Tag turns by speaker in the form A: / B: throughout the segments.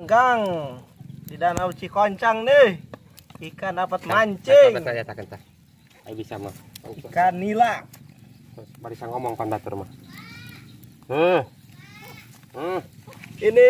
A: Gang di Danau Cikoncang nih. Ikan dapat mancing.
B: Ayo bisa mah.
A: Ikan nila.
B: Barisa ngomong pan batur mah.
A: Ini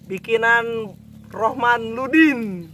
A: bikinan Rohman Ludin.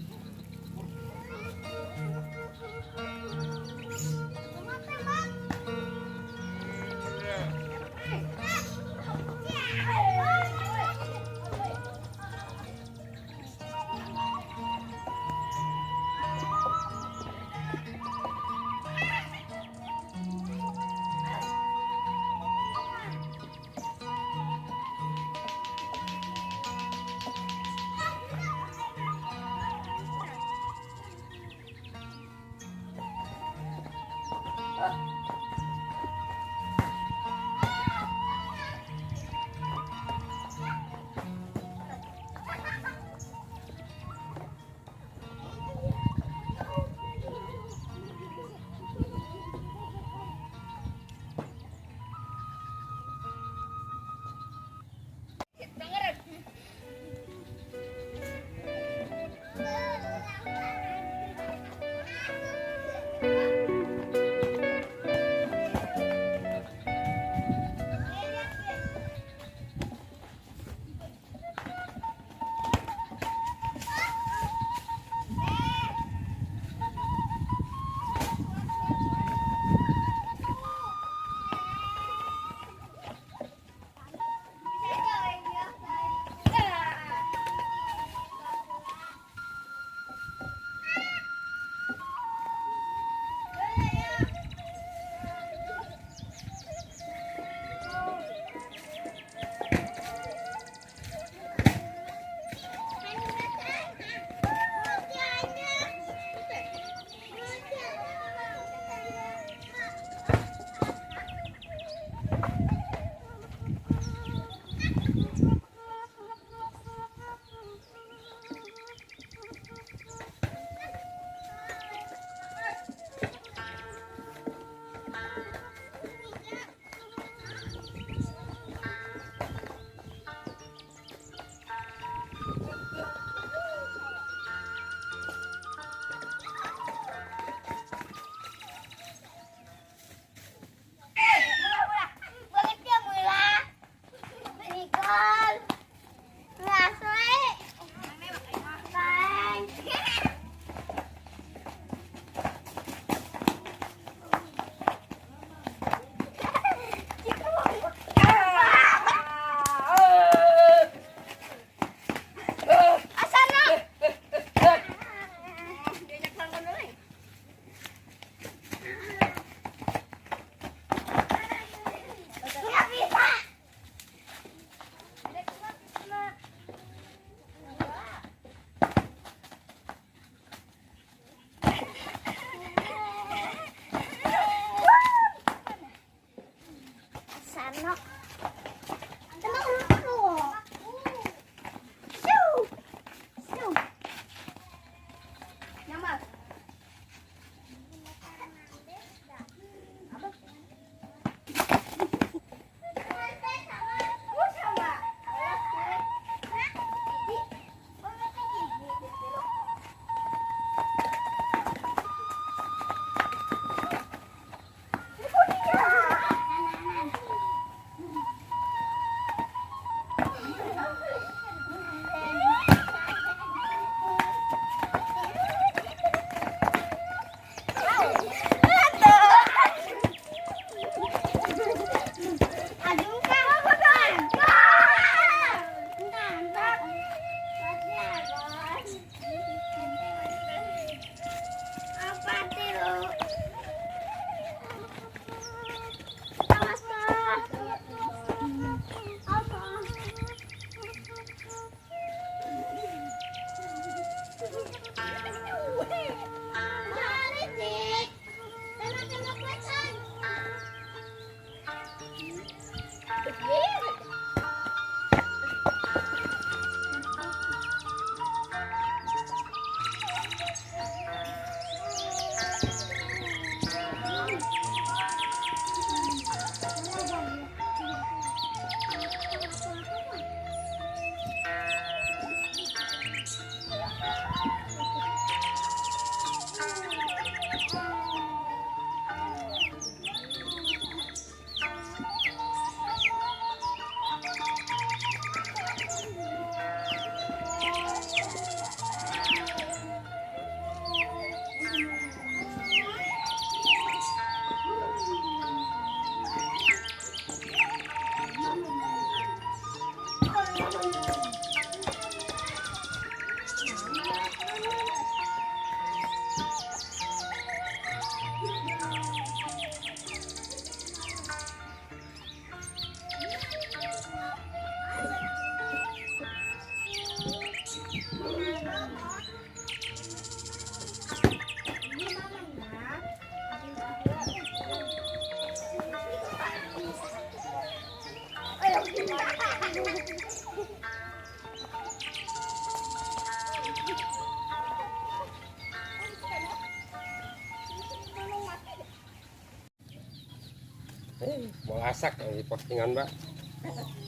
B: Mau asak di postingan, Mbak.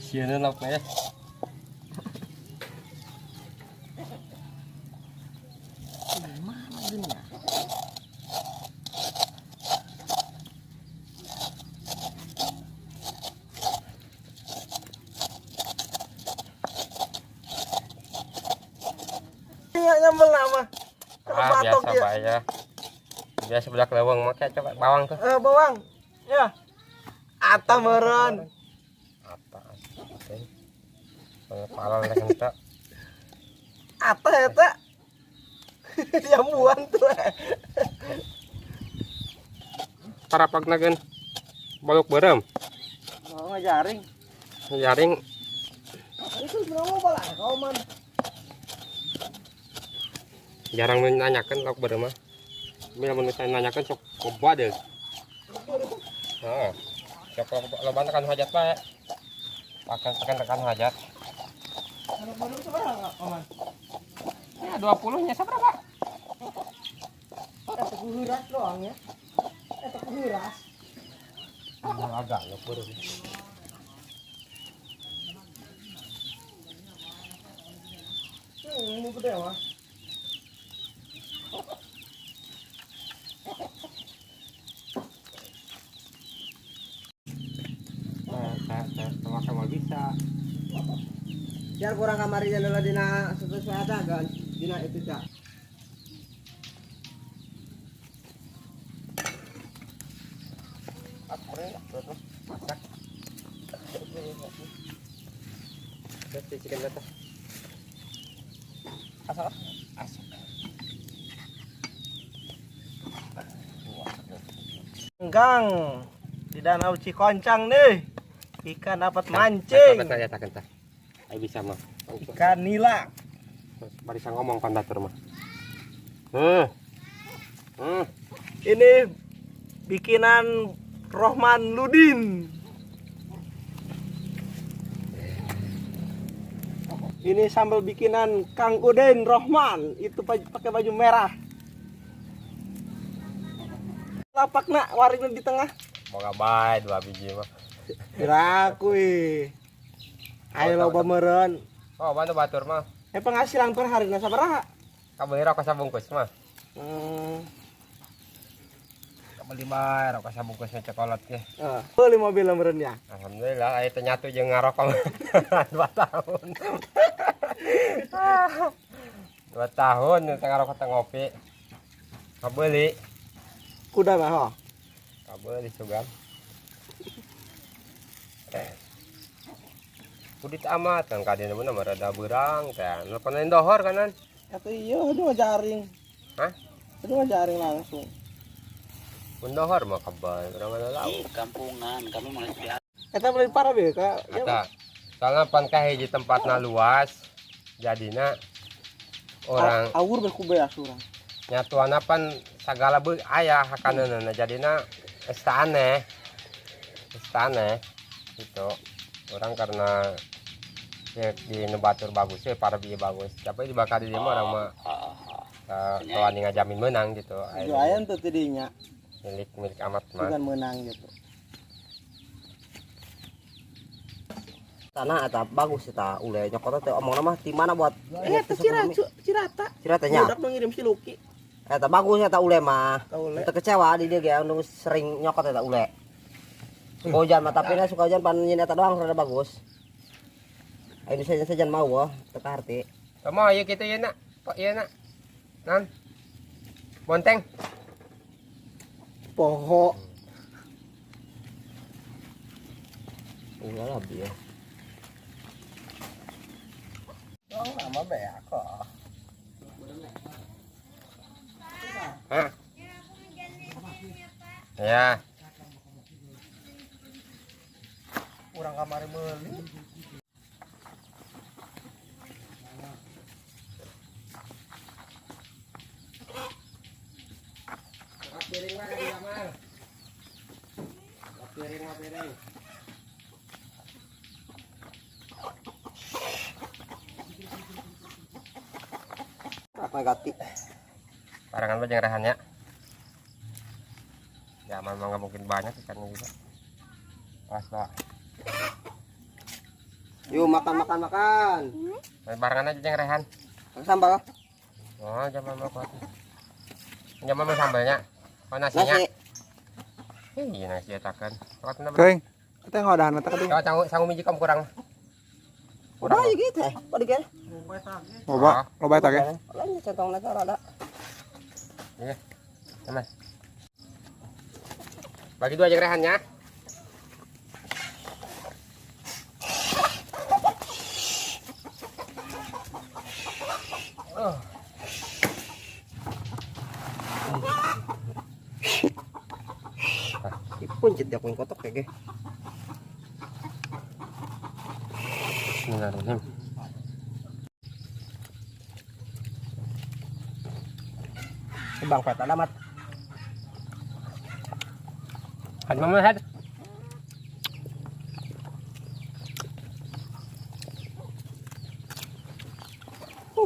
B: Sieun lauknya ya.
A: Mana gini ya? Iya, nyambel lama.
B: Ah, biasa bae ya. Biasa budak leuweung make coba bawang tuh.
A: Bawang. Ya. Ata meureun.
B: Ata. Oke. Palal rek henteu.
A: Ata eta. Jambuan tuh.
B: Parapagna geun baluk beureum.
A: Mau jaring.
B: Jaring.
A: Itu sebenarnya mau balak kau man.
B: Jarang menanyakan lauk beureum mah. Bila mun misalnya nanyakan sok koba deh. Heeh. Sok loba kan hajat bae. Pakan rekan hajat.
A: Kalau beureum sabaraha, Paman?
B: Ya 20 nya sabaraha?
A: Eta kuhuras doang ya. Eta kuhuras.
B: Agak lauk beureum.
A: Ini gede mah.
B: Bisa.
A: Biar kurang kamari jalur dina sesuai ada kan dina itu cak.
B: Masak. Terus chicken data.
A: Asak.
B: Asak.
A: Gang di Danau Cikoncang nih. Ikan dapat mancing.
B: Kentah. Ayo bisa mah.
A: Ikan nila.
B: Barisa ngomong pan batur mah.
A: Ini bikinan Rohman Ludin. Ini sambal bikinan Kang Uden Rohman. Itu pakai baju merah. Lapak nak waringnya di tengah.
B: Moga bae 2 biji mah.
A: Kiraku ih. Ayo loba meureun.
B: Oh, bantu batur mah.
A: Penghasilan per hari na sabaraha?
B: Kabeli rokok sabungkus mah. Kabeli bae rokok sabungkus cokolat ge.
A: Beli mobil meureun ya.
B: Alhamdulillah aya teh nyatu jeung ngarokok 2 tahun. 2 tahun teh ngarokok teh ngopi. Kabeli.
A: Kuda mah ho.
B: Kabeli sugan. Kudit amat kan kadina mah rada beurang teh. Nelponan dohor kanan.
A: Atuh iya itu mah jaring.
B: Hah?
A: Itu mah jaring langsung.
B: Mun dohor mah kebal urang mana lauk.
C: Kampungan kami mah di
A: Eta paling parah be ka.
B: Eta. Soalna pan ka hiji tempatna luas. Jadina orang
A: awur be ku beas urang.
B: Nyatuana pan sagala beuh aya hakaneunana jadina geus aneh. Geus aneh gitu. Orang karena ya, di nebatur bagus ya para bieu bagus tapi di bakal di dieu mah orang mah wani ngajamin menang gitu.
A: Jualan tuh tidinya
B: milik amat mah
A: bukan menang gitu.
D: Tanah eta bagus eta ule nyokotna teh omongna mah di mana buat
A: eta Cirata.
D: Ciratanya.
A: Budak ngirim si Luki.
D: Eta bagus eta ule mah.
A: Teu
D: kecewa di dieu ge anu sering nyokot eta ule. Suka hujan mah tapi na suka hujan pan nyin eta doang rada bagus. Ayo saja mau wah teu kaharti.
B: Kumaha ieu kitu ieu nak? Pak ieu nak. Nan. Bonteng.
A: Poho.
D: Ulah lah bieu.
A: Dong nama beak kok.
B: Hah? Ya.
A: Urang kamari meuli.
B: Piring mah kan Jamal. Piring mah piring.
D: Apa ganti?
B: Barengan mah jeung rehannya. Jamal mah nggak mungkin banyak ikannya juga. Awas, Pak.
D: Yuk makan makan makan.
B: Barengan aja jeung rehan.
D: Pakai sambal.
B: Oh, Jamal mah kuat. Jamal mah sambalnya. Oh, nasinya.
D: Nasi.
B: Iya, nasi cetakan.
C: Kering. Kita ngodahan mata keding.
B: Coba sangu sangu miji kamu kurang.
D: Udah ya gitu eh. Apa dikira?
C: Loba, loba eta ge.
D: Lain centong nasi rada.
B: Iya. Teman. Bagi dua aja rehannya. Oh.
D: Puncit ya kuing kotok ya ge.
B: Bismillahirrahmanirrahim.
D: Bang Pet ada mat.
B: Had mama had.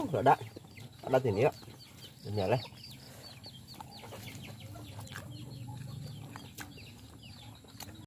D: Ada. Ada sini ya. Ini leh.